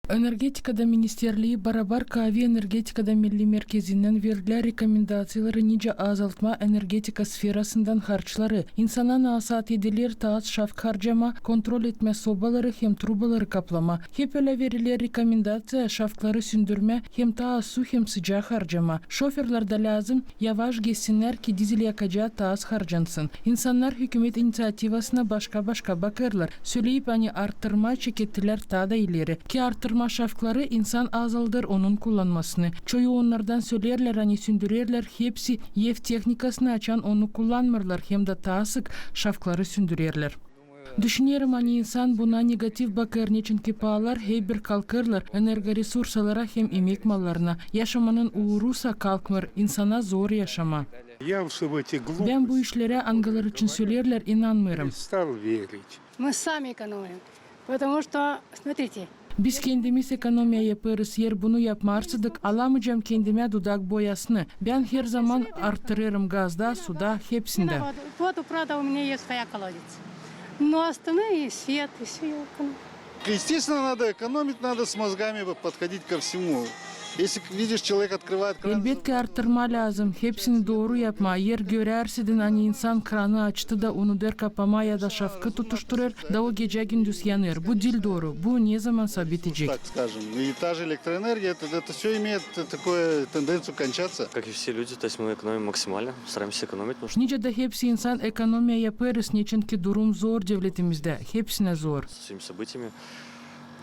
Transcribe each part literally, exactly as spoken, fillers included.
Energetikada ministerlii barabar Kaavi energetikada milli merkezindän verdilär rekomendaţiyaları, nicä azaltmaa energetika sferasından harçları. İnsana nasaat ediler taa az şafk harcamaa, kontrol etmää sobaları hem trubaları kaplamaa. Hep ölä verilär rekomendaţiya şafkları sündürmää hem taa az su hem sıcaa harcamaa. Şoferlär dä lääzım yavaş geçsinnär, ki dizel yakacaa taa az harcansın. İnsannar hükümet iniţiativasına başka-başka bakêrlar. Söleyip, ani arttırmaa çekettilär taa da ileri. Ki arttırmaa şafkları, insan azaldêr onun kullanmasını. Çoyu onnardan söleerlär, ani sündürerlär hepsi ev tehnikasını, açan onu kullanmêêrlar hem dä taa sık şafkları sündürerlär. Düşünerim, ani insan buna negativ bakêr, neçinki paalar hep bir kalkêrlar energoresursalara hem imek mallarına. Yaşamanın uurusa kalkmêêr, insana zor yaşamaa. Bän bu işlerä, angıları için söleerlär, inanmêêrım. Мы сами экономим, потому что, смотрите, Biz kendimiz ekonomiya yapêrız, eer bunu yapmarsaydık, alamayacam kendimä dudak boyasını. Bän herzaman arttırêrım gazda, suda, hepsindä. Воду, правда, у меня есть своя колодец. Но остальное и свет, и всё я экономлю. Естественно, надо экономить, надо с мозгами подходить ко всему. Если видишь, человек открывает кран... Elbetki, arttırmaa lääzım, hepsini dooru yapmaa. Eer görärsiniz, ani insan kranı açtı da unudêr kapamaa ya da şafkı tutuşturêr, da o gecä-gündüz yanêr. Bu diil dooru. Bu nezamansa bitecek. Так скажем, и та же электроэнергия, это, это всё имеет такую тенденцию кончаться. Как и все люди, то есть мы экономим максимально, стараемся экономить, потому что... Nicä dä hepsi insan ekonomiya yapêrız, neçinki durum zor devletimizdä, hepsinä zor. Со всеми событиями.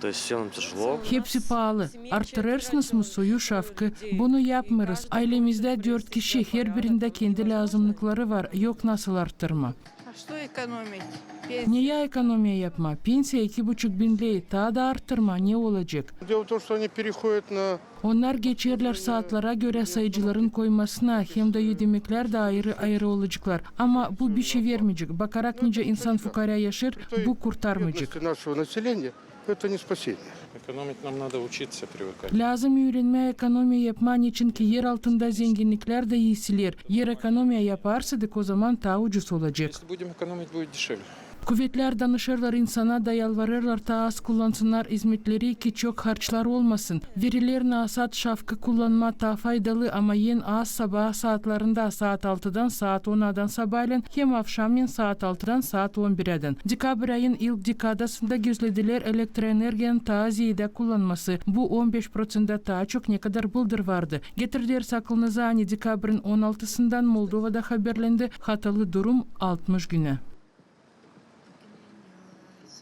То есть всё нам тяжело. Hepsi paalı. Arttırêrsınız mı suyu, şafkı? Bunu yapmêêrız. Aylemizdä dört kişi, herbirindä kendi lääzımnıkları var, yok nasıl arttırmaa. А что экономить? Пенсия. Neyä ekonomiya yapmaa? Pensiya iki buçuk bin ley, taa da arttırmaa, ne olacek? Дело в том, что они переходят на... Onnar geçerlär saatlara görä sayıcıların koymasına, hem dä ödemeklär dä ayırı-ayırı olaceklar. Ama bu bişey vermeyecek. Bakarak, nicä insan fukaara yaşêêr, bu kurtarmayacek. Бедности нашего населения, это не спасение. Экономить нам надо, учиться привыкать. Lääzım üürenmää ekonomiya yapmaa, neçinki er altında zenginniklär dä iisiler. Eer ekonomiya yaparsaydık, o zaman taa ucuz olacek. Если будем экономить, будет дешевле. Kuvetlär danışêrlar insana da yalvarêrlar, taa az kullansınnar izmetleri, ki çok harçlar olmasın. Veriler, nasaat şafkı kullanmaa taa faydalı, ama en az sabaa saatlarında, saat altıdan saat onadan sabaalän hem avşamnen saat altıdan saat on birädän. Dekabrä ayın ilk dekadasında gözledilär elektroenergiyanın taa zeedä kullanması. Bu on beş proţentä taa çok, nekadar bıldır vardı. Getirderiz aklınıza, ani dekabrin on altısından Moldovada haberlendi hatalı durum altmış günä.